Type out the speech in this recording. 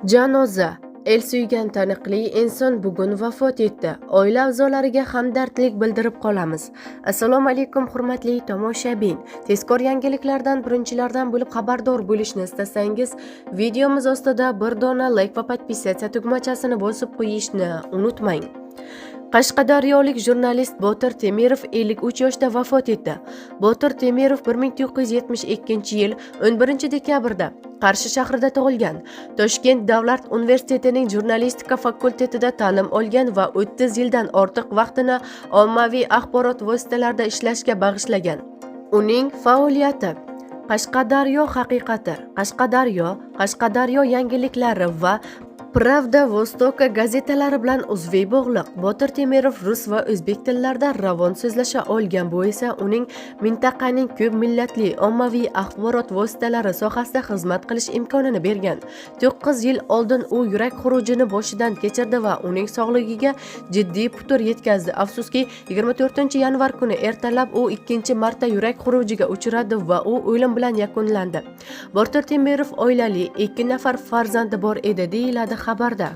Janoza. El suygan taniqli inson bugun vafot etdi. Oila a'zolariga hamdardlik bildirib qolamiz. Assalomu alaykum, hurmatli tomoshabin. Tezkor yangiliklardan birinchilardan bo'lib xabardor bo'lishni istasangiz, videomiz ostida bir dona like va подписаться tugmachasini bosib qo'yishni unutmang. Qashqadaryolik jurnalist Botir Temirov 53 yoshda vafot etdi. Botir Temirov 1972-yil 11 dekabrda Qarshi shahrida tug'ilgan. Toshkent davlat universitetining jurnalistika fakultetida ta'lim olgan va 30 yildan ortiq vaqtini ommaviy axborot vositalarida ishlashga bag'ishlagan. Uning faoliyati Qashqadaryo haqiqati, Qashqadaryo, Qashqadaryo yangiliklari va Pravda Vostoka gazetalari bilan uzviy bog'liq. Botir Temirov rus va o'zbek tillarida ravon so'zlasha olgan. Bu esa uning mintaqaning ko'p millatli ommaviy axborot vositalari sohasida xizmat qilish imkonini bergan. 9 yil oldin u yurak xurujini boshidan kechirdi va uning sog'ligiga jiddiy putur yetkazdi. Afsuski, 24 yanvar kuni ertalab u ikkinchi marta yurak xurujiga uchradi va u o'lim bilan yakunlandi. Botir Temirov oilali, ikki nafar farzandi bor edi, deyiladi xabarda.